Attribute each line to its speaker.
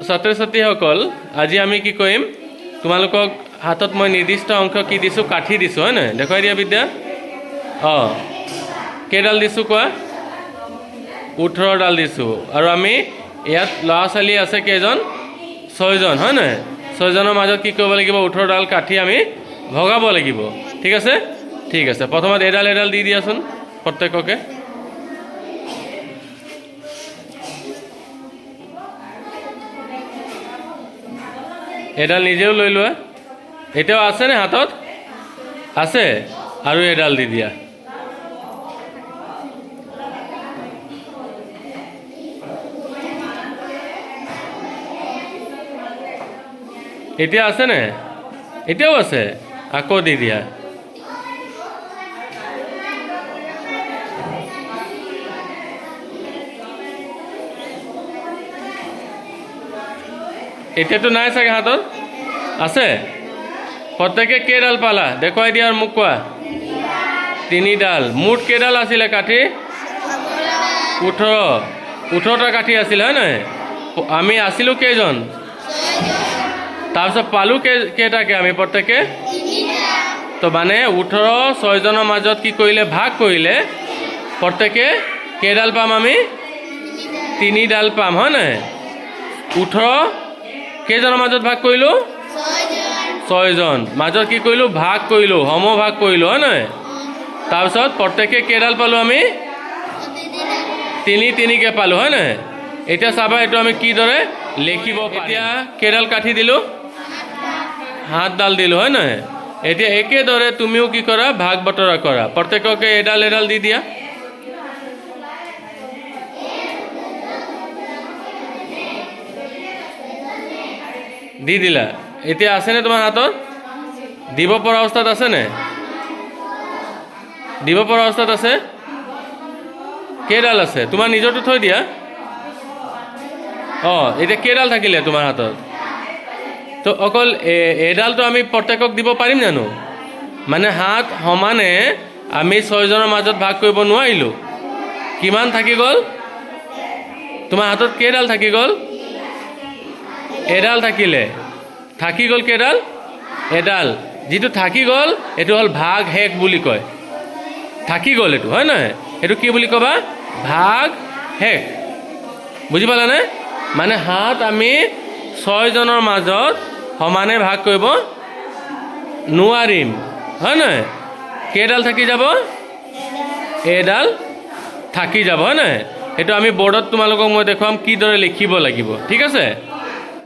Speaker 1: ছাত্ৰ ছাত্ৰীসকল, আজি আমি কি কৰিম? তোমালোকক হাতত মই নিৰ্দিষ্ট অংশ কি দিছোঁ? কাঠি দিছোঁ, হয় নহয়? দেখুৱাই দিয়া বিদ্যা। অঁ, কেইডাল দিছোঁ কোৱা? 18ডাল দিছোঁ। আৰু আমি ইয়াত ল'ৰা ছোৱালী আছে কেইজন? ছয়জন, হয় নহয়? ছয়জনৰ মাজত কি কৰিব লাগিব? 18ডাল কাঠি আমি ভগাব লাগিব। ঠিক আছে, ঠিক আছে। প্ৰথমত এডাল এডাল দি দিয়াচোন প্ৰত্যেককে। এডাল নিজেও লৈ লোৱা। এতিয়াও আছেনে হাতত? আছে। আৰু এডাল দি দিয়া। এতিয়া আছেনে? এতিয়াও আছে। আকৌ দি দিয়া। এতিয়াতো নাই চাগে হাতত? আছে। প্ৰত্যেকে কেইডাল পালা দেখুৱাই দিয়া আৰু মোক কোৱা। তিনিডাল। মুঠ কেইডাল আছিলে কাঠি? 18। 18টা কাঠি আছিলে, হয় নহয়? আমি আছিলোঁ কেইজন? তাৰপিছত পালোঁ কেইটাকে আমি প্ৰত্যেকে? তো মানে 18 ছয়জনৰ মাজত কি কৰিলে? ভাগ কৰিলে। প্ৰত্যেকে কেইডাল পাম আমি? তিনিডাল পাম, হয় নহয়? 18 কেইজনৰ মাজত ভাগ কৰিলোঁ? ছয়জন। মাজত কি কৰিলোঁ? ভাগ কৰিলোঁ, সমভাগ কৰিলোঁ, হয় নহয়? তাৰপিছত প্ৰত্যেকে কেইডাল পালোঁ আমি? তিনি তিনিকে পালোঁ, হয় নহয়? এতিয়া চাবা এইটো আমি কিদৰে লিখিব। এতিয়া কেইডাল কাঠি দিলোঁ? সাতডাল দিলোঁ, হয় নহয়? এতিয়া একেদৰে তুমিও কি কৰা? ভাগ বতৰা কৰা। প্ৰত্যেককে এডাল এডাল দি দিয়া। দি দিলা। এতিয়া আছেনে তোমাৰ হাতত? দিব পৰা অৱস্থাত আছেনে? দিব পৰা অৱস্থাত আছে? কেইডাল আছে? তোমাৰ নিজৰটো থৈ দিয়া। অঁ, এতিয়া কেইডাল থাকিলে তোমাৰ হাতত? তো অকল এডালটো আমি প্ৰত্যেকক দিব পাৰিম জানো? মানে হাত সমানে আমি ছয়জনৰ মাজত ভাগ কৰিব নোৱাৰিলোঁ। কিমান থাকি গ'ল তোমাৰ হাতত? কেইডাল থাকি গ'ল? এডাল থাকিলে। থাকি গ'ল কেইডাল? এডাল। যিটো থাকি গ'ল এইটো হ'ল ভাগ শেষ বুলি কয়। থাকি গ'ল এইটো, হয় নহয়? এইটো কি বুলি ক'বা? ভাগ শেষ। বুজি পালানে? মানে হাত আমি ছয়জনৰ মাজত সমানে ভাগ কৰিব নোৱাৰিম, হয় নহয়? কেইডাল থাকি যাব? এডাল থাকি যাব, হয় নহয়? সেইটো আমি বৰ্ডত তোমালোকক মই দেখুৱাম কিদৰে লিখিব লাগিব। ঠিক আছে?